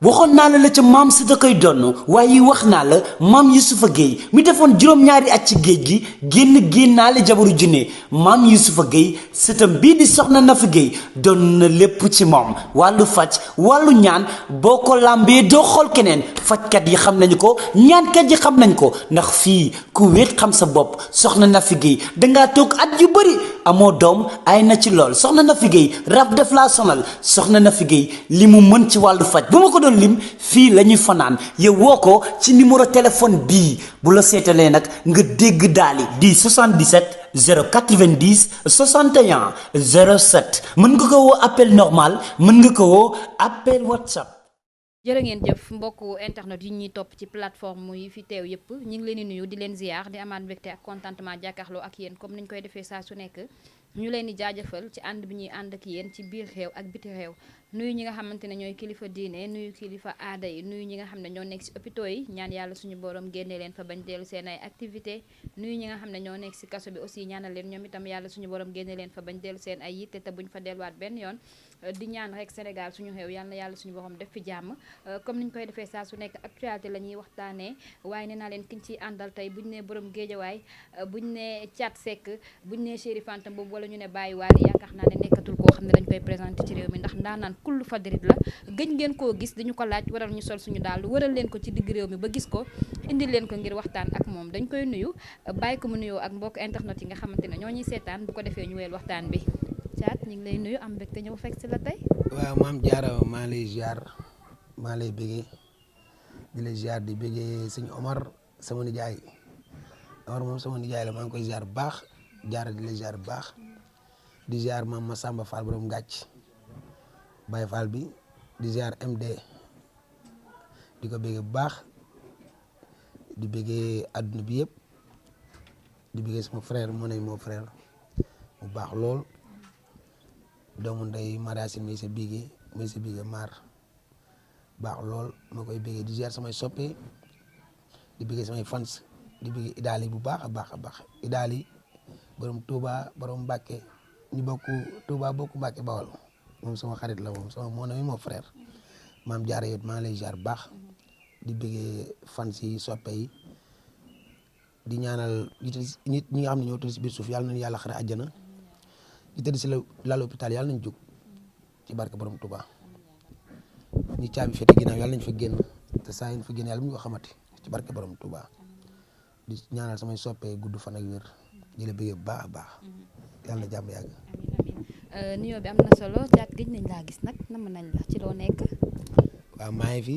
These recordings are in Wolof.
waxoon naa la ca maam si da koy donn waaye wax naa la maam Yusufa Gueye mi defoon juróom-ñaari at ci géej gi génnaale jabaru junne maam Yusufa Gueye sëtam bii di soxna Nafi Gueye doon na lépp ci moom wàllu faj wàllu ñaan boo ko làmbee doo xool keneen fajkat yi xam nañu ko ñaankat yi xam nañ ko ndax fii ku wéet xam sa bopp soxna Nafi Gueye dangaa toog at yu bëri amoo doom ay na ci lool soxna Nafi Gueye rab def laa sonal soxna Nafi Gueye li mu mën ci wàllu faj bu ma ko doon lim fii la ñuy fanaan yow woo ko ci numéro téléphone bii bu la seetalee nag nga dégg daali di 77 090 61 07 mën nga ko woo appel normal mën nga ko woo appel WhatsApp. jërë ngeen jëf mbokku internet yi ñuy topp ci plateforme yi fi teew yëpp ñu ngi leen di nuyu di leen ziar di amaat mbégte ak contentement jàkkaarloo ak yéen comme niñ koy defee saa su nekk ñu leen di jaajëfal ci ànd bi ñuy ànd ak yéen ci biir réew ak biti réew nuyu ñi nga xamante ne ñooy kilifa diine nuyu kilifa aada yi nuyu ñi nga xam ne ñoo nekk ci hôpitaux yi ñaan yàlla suñu borom génne leen fa bañ dellu seen ay activité nuyu ñi nga xam ne ñoo nekk ci kaso bi aussi ñaanal leen ñoom itam yàlla suñu borom génne leen fa bañ dellu seen ay yitte te buñ fa delluwaat benn yoon di ñaan rek Sénégal suñu réew yàlla na yàlla suñu borom def fi jàmm comme niñ koy defee saa su nekk actualité la ñuy waxtaanee waaye nee naa leen kiñ ciy àndal tey buñ ne borom géejawaay buñ ne Thiat Seck buñ ne Chéri Fanta boobu wala ñu ne Baye Wally yaakaar naa ne nekkatul koo xam ne dañ koy présenté ci réew mi ndax ndaanaan kullu fadrit la gëj ngeen koo gis dañu ko laaj waral ñu sol suñu daal wëral leen ko ci digg réew mi ba gis ko indil leen ko ngir waxtaan ak moom dañ koy nuyu bàyyi ko mu nuyoo ak mbokk internet yi nga xamante ne ñoo ñuy seetaan bu ko defee ñu weel waxtaan bi Thiat ñu ngi lay nuyu am mbégte ñëw fekk si la tey. waaw maam Diarra maa lay ziar maa lay bëggee di lay ziar di bëggee sëñ Omar sama nijaay Omar moom sama nijaay la maa ngi koy ziar bu baax Diarra di lay ziar bu baax di ziar maam Massamba Fall borom gàcc Baye Fall bi di ziar MD di ko bëggee bu baax di bëggee adduna bi yëpp di bëggee sama frère moo frère bu baax lool. doomu ndey Marasin mi sa bigé maar baax lool ma koy bégee di ziar samay soppe di bégee samay fans di bégee idaali bu baax a baax idaali borom Touba borom Mbàkke ñu bokk Touba bokk Mbàkke Bawol moom sama xarit la moom sama mon ami mon frère maam Diarra yot maa lay ziar bu baax di bégee fans yi soppe yi di ñaanal nit ñi nga xam ne ñoo tëdd si biir suuf yàlla nañu yàlla xare àjjana ñi tëdd si lal hôpital yàlla nañ jóg ci barke borom Touba ñi caabi fete ginnaaw yàlla nañ fa génn te saa yi fa génn yàlla bu ñu ko xamati ci barke borom Touba di ñaanal samay soppee gudd fan ak wér di la bëggee bu baax a baax yàlla na jàmm yàgg. nuyoo bi am na solo Thiat gëj nañ laa gis nag nam nañ la ci loo nekk. waaw maa ngi fi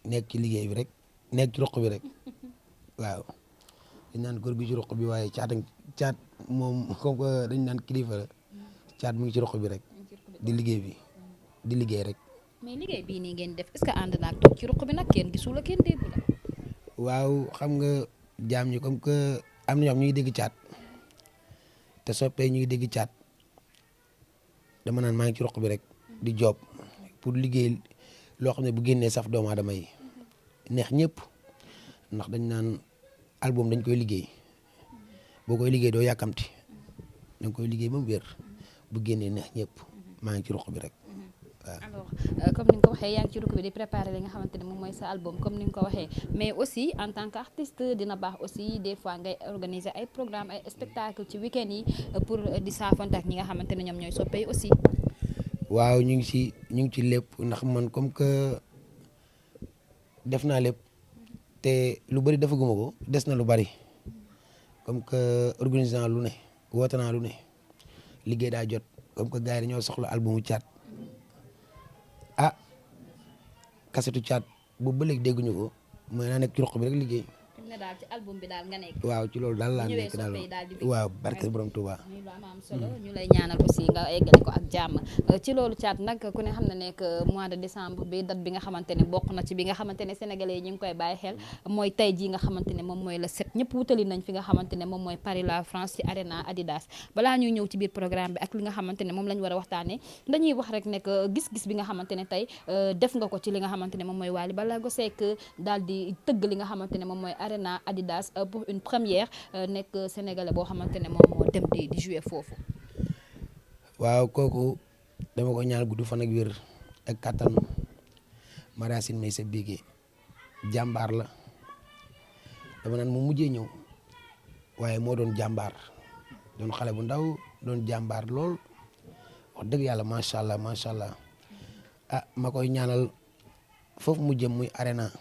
nekk ci liggéey bi rek nekk ci roq bi rek waaw dañ naan góor gi ci roq bi waaye Thiat moom comme que dañ naan kilifa la Thiat mu ngi ci roq bi rek di liggéey rek. mais liggéey bii nii ngeen def est-ce que ànd naag toog ci roq bi nag kenn gisu la kenn déggu la. waaw xam nga jaam ñi comme que am na ñoo xam ñu ngi dégg Thiat te soppee ñu ngi dégg Thiat dama naan maa ngi ci roq bi rek di job pour liggéey loo xam ne bu génnee saf doomu aadama yi neex ñëpp ndax dañ naan album dañ koy liggéey boo koy liggéey doo yàkkamti da nga koy liggéey ba mu wér bu génnee neex ñëpp maa ngi ci roq bi rek waaw. alors comme ni nga ko waxee yaa ngi ci roq bi di préparer li nga xamante ne moom mooy sa album comme ni nga ko waxee mais aussi en tant qu'artiste dina baax aussi des fois ngay organiser ay programme ay spectacle ci week-end yi pour di saafante ak ñi nga xamante ne ñoom ñooy soppee aussi. waaw ñu ngi ci lépp ndax man comme que def naa lépp te lu bari defaguma ko des na lu bari comme que organisé naa lu ne woote naa lu ne liggéey daa jot comme que gars yi dañoo soxla albumu Thiat ah kasetu Thiat boobu ba léegi dégguñu ko mooy naa nekk ci roq bi rek liggéey. ne daal ci album bi daal nga nekk. waaw ci loolu daal laa nekk daal waaw barke borom Touba. muy lu am solo ñu lay ñaanal aussi nga eggale ko ak jàmm ci loolu Thiat nag ku ne xam ne nekk mois de décembre bi date bi nga xamante ne bokk na ci bi nga xamante ne sénégalais yi ñu ngi koy bàyyi xel mooy tey jii nga xamante ne moom mooy le 7 ñëpp wutali nañ fi nga xamante ne moom mooy Paris la France ci Arena Adidas balaa ñuy ñëw ci biir programme bi ak li nga xamante ne moom lañ war a waxtaanee dañuy wax rek nekk gis-gis bi nga xamante ne tey def nga ko ci li nga xamante ne moom mooy Wally Ballago Seck daal di tëgg li nga xamante ne moom mooy Arena Adidas pour une première nekk sénégalais boo xamante ne moom moo dem di jouer foofu. waaw kooku dama ko ñaan gudd fan ak wér ak kattan Mariasine may sa bigee jàmbaar la dama naan mu mujjee ñëw waaye moo doon jàmbaar doon xale bu ndaw doon jàmbaar lool wax dëgg yàlla macha allah macha allah ah ma koy ñaanal foofu mu jëm muy arena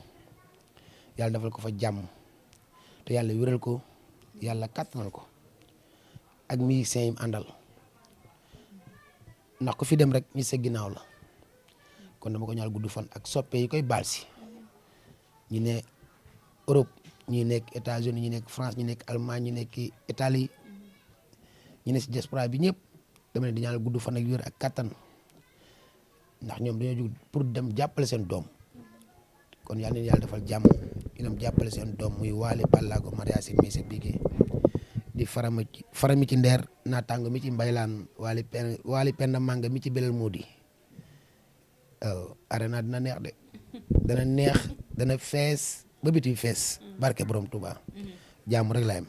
yàlla defal ko fa jàmm te yàlla wéral ko yàlla kàttanal ko ak musiciens yi mu àndal ndax ku fi dem rek ñi sa ginnaaw la kon dama ko ñaanal gudd fan ak soppe yi koy baal si ñi ne Europe ñi nekk États-Unis ñi nekk France ñi nekk Allemagne ñi nekk Italie ñi ne si diaspora bi ñëpp dama leen di ñaanal gudd fan ak wér ak kattan ndax ñoom dañoo jóg pour dem jàppale seen doom kon yal na yàlla defal jàmm ñu dem jàppale seen doom muy Waly Ballago Mariasine mi sa bigee di farami ci ndeer naataango mi ci mbaylaan Waly Penda Manga mi ci belal moodi waaw arena dina neex de dana neex dana fees ba biti fees barke borom Touba jàmm rek la am.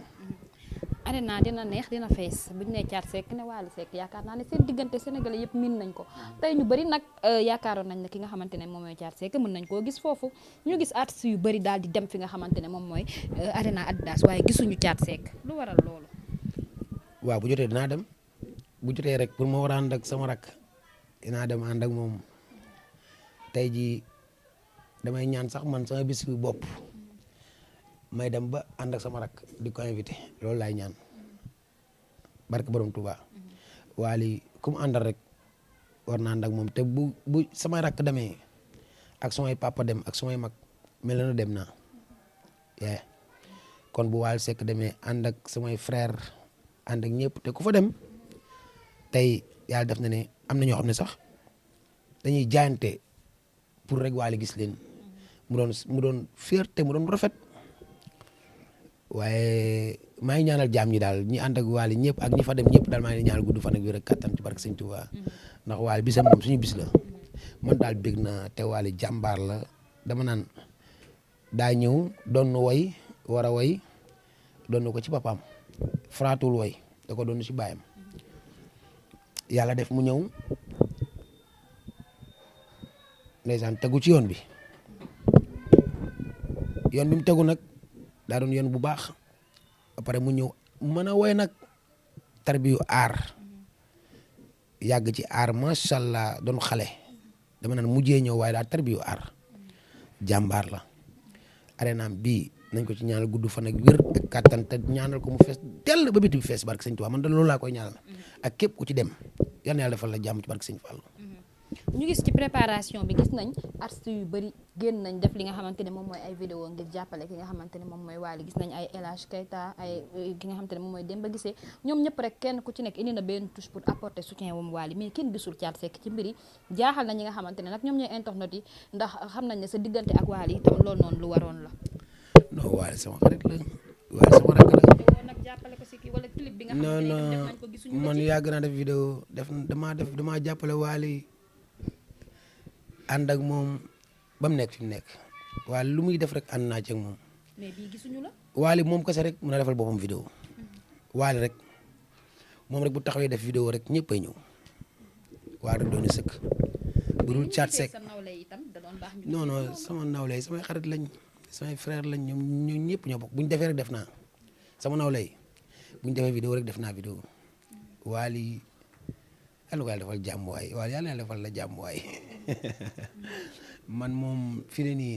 arena dina neex dina fees bu ñu nee Thiat Seck ne Waly Seck yaakaar naa ne seen diggante sénégalais yëpp miin nañ ko tey ñu bëri nag yaakaaroon nañ ne ki nga xamante ne moom mooy Thiat Seck mën nañ koo gis foofu ñu gis artistes yu bëri daal di dem fi nga xamante ne moom mooy arena Adidas waaye gisuñu Thiat Seck lu waral loolu. waaw bu jotee dinaa dem bu jotee rek pour ma war a ànd ak sama rakk dinaa dem ànd ak moom tey jii damay ñaan sax man sama bis bi bopp may dem ba ànd ak sama rakk di ko invité loolu laay ñaan barke borom Touba Waly ku mu àndal rek war naa ànd ak moom te bu samay rakk demee ak samay papa dem ak samay mag mel na dem naa kon bu Waly Seck demee ànd ak samay frère ànd ak ñëpp te ku fa dem tey yàlla def na ne am na ñoo xam ne sax dañuy jaayante pour rek Waly gis leen mu doon fierté mu doon rafet waaye maa ngi ñaanal jaam ñi daal ñi ànd ak Waly ñëpp ak ñi fa dem ñëpp daal maa ngi ñaanal gudd fan ak wér ak kattan ci barke Sëñ Tuubaa ndax Waly bisam moom suñu bis la man daal bég na te Waly jàmbaar la dama naan daa ñëw doon na woy war a woy doon na ko ci papaam faraatul woy da ko doon ci baayam yàlla def mu ñëw ndeysaan tegu ci yoon bi mu tegu nag daa doon yoon bu baax après mu ñëw mën a woy nag tarbiyu aar yàgg ci aar macha allah doon xale dama naan mujjee ñëw waaye daal tarbiyu aar jàmbaar la arenaam bii nañ ko ci ñaanal gudd fan ak wér ak kattan te ñaanal ko mu fees dell ba biti bi fees barke Sëñ Tuubaa man da loolu laa koy ñaanal ak képp ku ci dem yal na yàlla defal la jàmm ci barke Sëñ Fallu. ñu gis ci préparation bi gis nañ artistes yu bëri génn nañ def li nga xamante ne moom mooy ay vidéo ngir jàppale ki nga xamante ne moom mooy Waly gis nañ ay El Hadj Keita ay ki nga xamante ne moom mooy Demba Guissé ñoom ñëpp rek kenn ku ci nekk indi na benn touche pour apporter soutien wam Waly mais kenn gisul Thiat Seck ci mbiri jaaxal na ñi nga xamante ne nag ñoom ñooy internet yi ndax xam nañ ne sa diggante ak Waly itam loolu noonu lu waroon la. non Waly sama xarit la Waly sama rakk la. nag jàppale ko si kii wala clip bi nga xamante ne def nañ ko gisuñu man yàgg naa def vidéo damaa jàppale Waly ànd ak moom ba mu nekk fi mu nekk Waly lu muy def rek ànd naa ci ak moom. mais bii gisuñu la. Waly moom kese rek mun a defal boppam vidéo Waly rek moom rek bu taxawee def vidéo rek ñëpp ay ñëw Waly rek doon na sëkk bu dul Thiat Seck non non sama nawle yi samay xarit lañ samay frère lañ ñoom ñëpp ñoo bokk bu ñu defee rek def naa sama nawle yi bu ñu defee vidéo rek def naa vidéo Waly yàlla ko yàlla defal jàmm waay Waly yàlla defal la jàmm waay man moom fi ne nii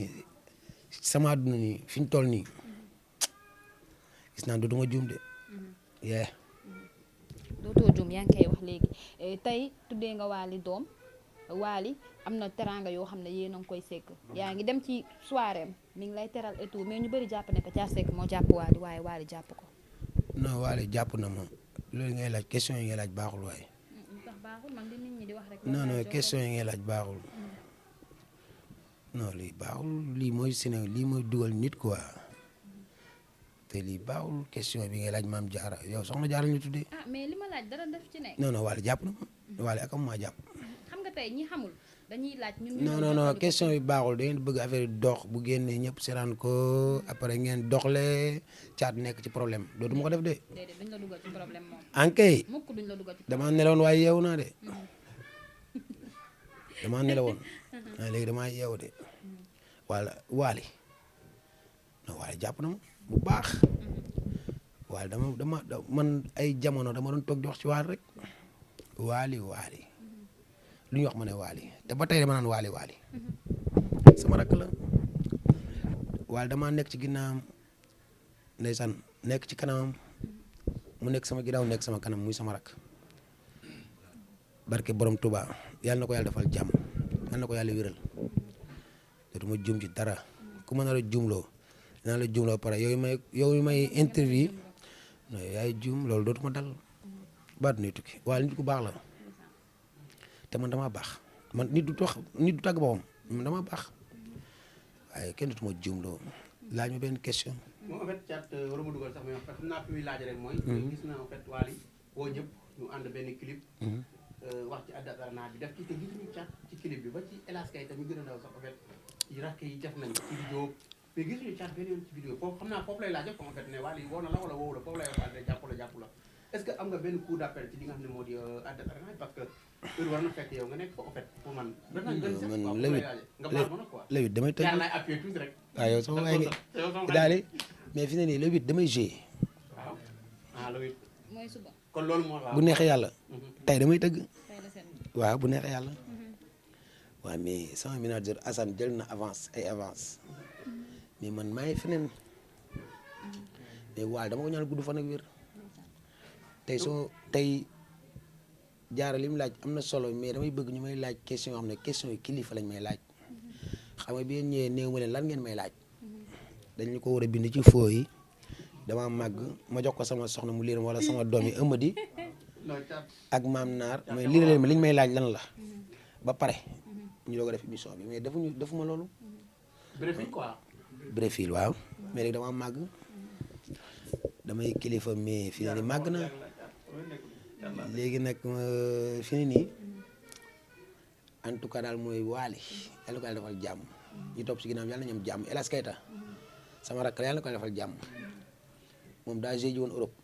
sama àdduna nii fi ñu toll nii gis naa dootuma juum de. dootoo juum yaa ngi koy wax léegi tey tuddee nga Waly doom Waly am na teranga yoo xam ne yéen a ngi koy sekk yaa ngi dem ci soirée am mi ngi lay teral et tout mais ñu bëri jàpp ne que Thiat Seck moo jàpp Waly waaye Waly jàpp ko. non Waly jàpp na ma loolu ngay laaj question yi ngay laaj baaxul waaye. ndax baaxul man di nit ñi di wax rek. non non question yi ngay laaj baaxul. non lii baaxul lii mooy Sénégal lii mooy dugal nit quoi te lii baaxul question bi ngay laaj maam Jaara yow soxna Jaara ñu tuddee. ah mais li ma laaj dara def ci nekk. non non Waly jàpp na ma Waly ak am maa jàpp. xam nga tey ñi xamul dañuy laaj. ñun non non non question bi baaxul da ngeen bëgg affaire yi dox bu génnee ñëpp seetaan ko après ngeen doxle Thiat nekk ci problème dootuma ko def de. déedéet duñ la dugal ci problème moom. ankay mukk duñ la dugal ci damaa nelawoon waaye yeewu naa de damaa nelawoon léegi damaa yeewu de. wala Waly non Waly jàpp na ma bu baax Waly man ay jamono dama doon toog di wax ci Waly rek Waly lu ñu wax ma ne Waly te ba tey dama naan Waly sama rakk la Waly damaa nekk ci ginnaawam ndeysaan nekk ci kanamam mu nekk sama ginnaaw nekk sama kanam muy sama rakk barke borom Touba yàlla na ko yàlla defal jàmm yàlla na ko yàlla wéral dootuma juum ci dara ku ma nar a juumloo dinaa la juumloo pare yow may interview non yaay juum loolu dootuma dal baat nuy tukki waaye nit ku baax la te man damaa baax man nit du tàgg boppam man damaa baax waaye kenn dootuma juumloo laaj ma benn question. moom en fait Thiat waruma dugal sax mais en fait naa fi muy laaj rek mooy. gis naa en fait Waly woo ñëpp ñu ànd benn clip. wax ci Adda Arena bi def ci te gisuñu Thiat ci clip bi ba ci Elas Kay tamit gën a ndaw sax en fait yi rakk yi def nañ ci vidéo mais gisuñu Thiat benn yoon ci vidéo foofu xam naa foofu lay laaj en fait ne Waly woo na la wala woowu la foofu lay wax jàpp la est-ce que am nga benn coup d'appel ci li nga xam ne moo di Adda Arena parce que heure war na fekk yow nga nekk fa en fait pour man. man nga baal ma nag quoi. le 8 damay tëj yaa lay appuyer tuuti rek. waaw yow sama waay nga daal mais fi ne nii le 8 damay jouer. waaw ah le 8. mooy suba. kon loolu moo bu neexee yàlla. tey damay tëgg. tey la seen. waaw bu neexee yàlla. waaw mais sama manager Assane jël na avance mais man maa ngi feneen mais Waly dama ko ñaan gudd fan ak wér. tey jaara li mu laaj am na solo mais damay bëgg ñu may laaj question yoo xam ne question yi kilifa lañ may laaj xam nga bi ngeen ñëwee néew ma leen lan ngeen may laaj dañu ko war a bind ci foo yi dama màgg ma jox ko sama soxna mu liir wala sama doom yi ëmmadi ak maam naar mais liir leen ma li ñu may laaj lan la ba pare ñu doog a def émission bi mais defuma loolu. brefil quoi. brefil waaw mais léegi dama màgg damay kilifa mais fi ne nii màgg na léegi nag fi ne nii en tout cas daal mooy Waly yàlla ko yàlla defal jàmm ñu topp si ginnaaw yàlla na ñoom jàmm Elas Keita sama rakk yàlla na ko defal jàmm moom daa géej woon Europe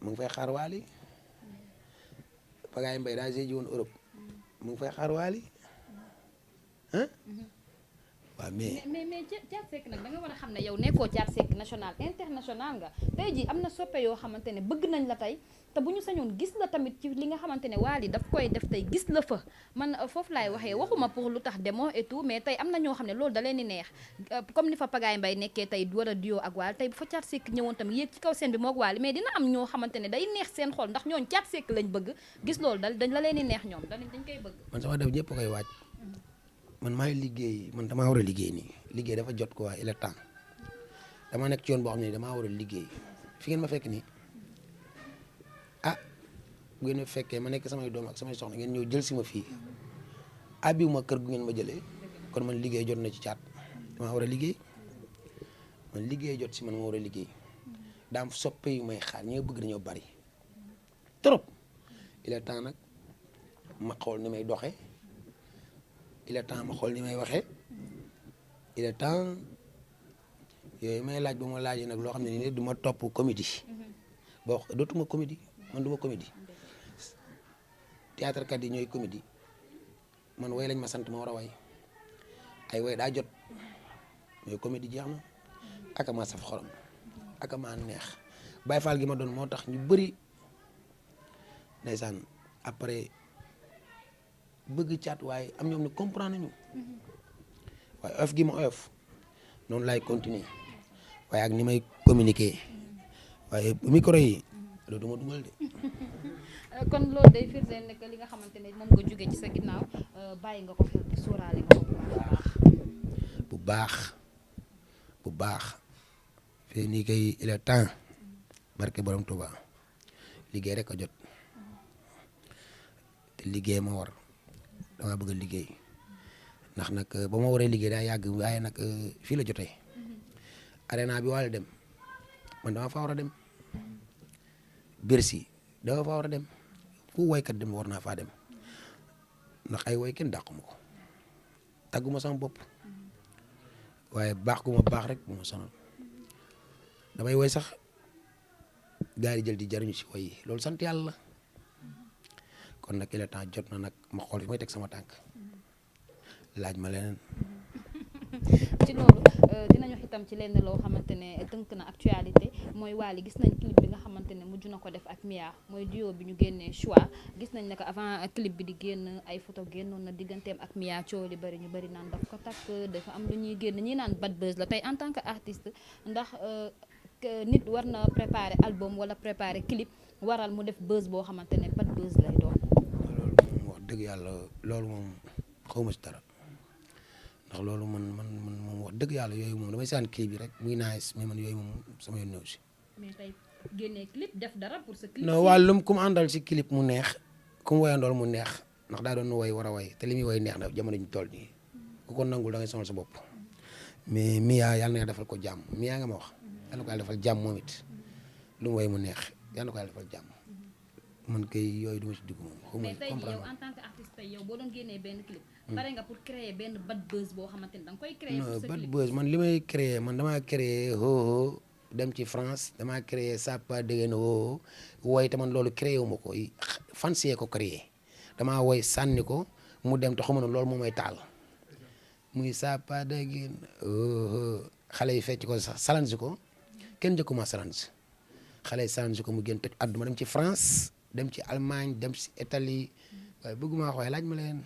mu ngi fay xaar Waly Pagaye Mbaye daa géej woon Europe mu ngi fay xaar Waly ah waaw mais Thiat Seck nag da nga war a xam ne yow nekkoo Thiat Seck national international nga tey jii am na soppe yoo xamante ne bëgg nañ la tey te bu ñu sañoon gis la tamit ci li nga xamante ne Waly daf koy def tey gis la fa man foofu laay waxee waxuma pour lu tax demoo et tout mais tey am na ñoo xam ne loolu da leen di neex comme ni fa Pagaye Mbaye nekkee tey war a duo ak Waly tey bu fa Thiat Seck ñëwoon tamit yéeg ci kaw seen bi moog Waly mais dina am ñoo xamante ne day neex seen xol ndax ñooñ Thiat Seck lañ bëgg gis loolu dañ la leen di neex ñoom dañ koy bëgg. man sama def ñëpp koy waaj man maay liggéey man damaa war a liggéey nii liggéey dafa jot quoi il est temps dama nekk ci yoon boo xam ne damaa war a liggéey fi ngeen ma fekk nii ah bu ngeen ma fekkee ma nekk samay doom ak samay soxna ngeen ñëw jël si ma fii abiwuma kër gu ngeen ma jëlee kon man liggéey jot na ci Thiat damaa war a liggéey man liggéey jot si man ma war a liggéey daam soppe yu may xaar ñi nga bëgg dañoo bari trop il est temps nag ma xool ni may doxee il est temps ma xool ni may waxee il est temps yooyu may laaj ba ma laajee nag loo xam ne nii du ma topp comédie boo dootuma comédie man du ma comédie théâtre kat yi ñooy comédie man way lañ ma sant ma war a way ay way daa jot mais comédie jeex na aka maa saf xorom aka maa neex Baye Fall gi ma doon moo tax ñu bëri ndeysaan après bëgg Thiat waaye am ñoom ne comprendre nañu waaye oyof gi ma oyof noonu laay continuer waaye ak ni may communiquer waaye micro yi loolu duma dugal de. kon loolu day firndeel ne li nga xamante ne moom nga jóge ci sa ginnaaw bàyyi nga ko xel di sóoraale nga ko bu baax fii nii kay il est temps barke borom Touba liggéey rek a jot te liggéey ma war. dama bëgg a liggéey ndax nag ba ma waree liggéey daa yàgg waaye nag fii la jotee arena bi Waly dem man dama fa war a dem Bercy dama fa war a dem fu waykat dem war naa faa dem ndax ay way kenn dàquma ko tàgguma sama bopp waaye baax gu ma baax rek bu ma sonal damay woy sax gars yi jël di jariñu si woy yi loolu sant yàlla la kon nag il est temps jot na nag ma xool fi may teg sama tànk laaj ma leneen. ci loolu dinañu wax itam ci lenn loo xamante ne tënk na actualité mooy Wally gis nañ clip bi nga xamante ne mujj na ko def ak Mia mooy duo bi ñu génnee choix gis nañ ne que avant clip bi di génn ay photo génnoon na digganteem ak Mia coow li bëri ñu bëri naan daf ko takk dafa am lu ñuy génn ñi naan bad buzz la tey en tant que artiste ndax nit war na préparer album wala préparer clip waral mu def buzz boo xamante ne bad buzz lay doon. loolu moom wax dëgg yàlla loolu moom xawma si dara ndax loolu man moom wax dëgg yàlla yooyu moom damay saan clip bi rek muy nice mais man yooyu moom sama yoon ñëw si. mais tey génnee clip def dara pour sa clip. non wàllum ku mu àndal si clip mu neex ku mu woyandool mu neex ndax daa doon woy war a woy te li muy woy neex na jamono ñu toll nii ku ko nangul da ngay sonal sa bopp mais Mia yàlla na defal ko jàmm Mia nga ma wax yàlla na ko yàlla defal jàmm moom it lu mu woy mu neex yàlla na ko yàlla defal jàmm man kay yooyu du ma si dugg moom. xaw ma mais tey jii yow comprendre en tant que artiste tey yow boo doon génnee benn clip. pare nga pour créer benn bad buzz boo xamante ni da nga koy créer pour non sa bad clip. buzz man li may créer man damaa créer ho dem ci France damaa créer Sapa dégg na ho woy te man loolu créé wu ma ko fans yee ko créé damaa woy sànni ko mu dem te xamu ne loolu moo may taal muy Sapa dégg ho xale yi fecc ko sax salansi ko kenn njëkkuma salansi xale yi salansi ko mu gën toj àdduma dem ci France dem ci Allemagne dem ci Italie waaye bëgguma wax waaye laaj ma leen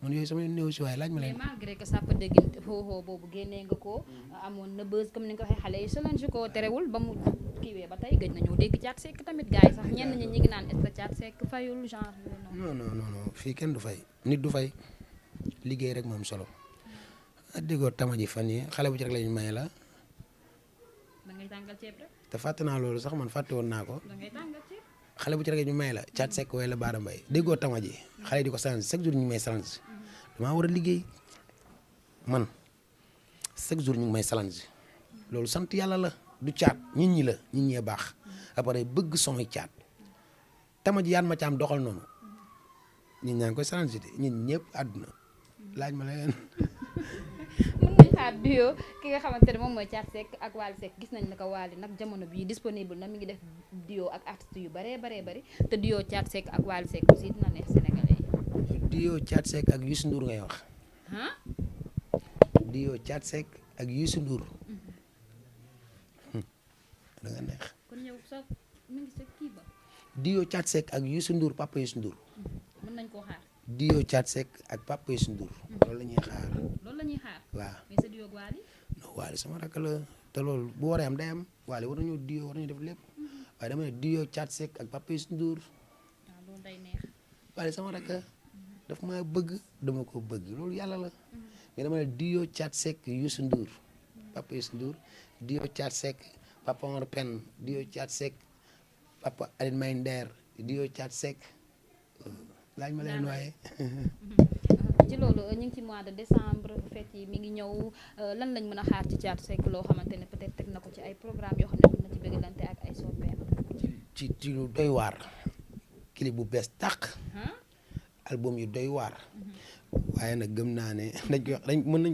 man yooyu sama néew si waaye laaj ma mais leen. malgré que Sapa dégg xooxoo boobu génnee nga ko amoon na buzz comme ni nga ko waxee xale yi challenge ko terewul ba mu kiiwee ba tey gëj nañoo dégg Thiat Seck tamit gars yi sax ñenn ñi ngi naan est-ce que Thiat Seck fayul genre yooyu noonu. non fii kenn du fay nit du fay liggéey rek moom solo a déggoo tama ji fan yi xale bu ci rek lañu may la da ngay tàngal ceeb rek te fàtte naa loolu sax man fàtte woon naa ko da ngay tàngal ceeb. xale bu ci rek ñu may la Thiat Seck wala Baara Mbaye déggoo tama ji xale yi di ko challenge chaque jour ñu ngi may challenge damaa war a liggéey man chaque jour ñu ngi may challenge loolu sant yàlla la du caat nit ñi la nit ñee baax après bëgg songi caat tama ji yaan ma caam doxal noonu nit ñaa ngi koy challenge de nit ñëpp àdduna laaj ma leen mën nañ xaar duo ki nga xamante ne moom mooy Thiat Seck ak Wally Seck gis nañ ne ko Wally nag jamono bii disponible na mi ngi def duo ak artistes yu baree bëri te duo Thiat Seck ak Wally Seck aussi dina neex sénégalais yi. Dio Thiat Seck ak Youssou Ndour ngay wax ah. Dio Thiat Seck ak Youssou Ndour da nga neex kon yow sa mi ngi sa kii ba Dio Thiat Seck ak Youssou Ndour papa Youssou Ndour mën nañ koo xaar. Dio Thiat Seck ak papa Youssou Ndour loolu la ñuy xaar loolu la ñuy xaar. waaw mais sa duo ak Wally. non Wally sama rakk la te loolu bu waree am day am Wally war nañoo Dio war nañu def lépp waaye dama ne Dio Thiat Seck ak papa Youssou Ndour waaw loolu day neex. Wally sama rakk daf maa bëgg dama ko bëgg loolu yàlla la mais dama ne Dio Thiat Seck Youssou Ndour papa Youssou Ndour Dio Thiat Seck papa Omar Pène Dio Thiat Seck papa Aline May Nder Dio Thiat Seck laaj ma leen waaye ci loolu ñu ngi ci mois de décembre fête yi mi ngi ñëw lan lañ mën a xaar ci Thiat Seck loo xamante ne peut-être teg na ko ci ay programme yoo xam ne mën na ci bëggalante ak ay soppeem. ci lu doy waar clip bu bees tàq album yu doy waar waaye nag gëm naa ne dañ koy wax dañ mën nañ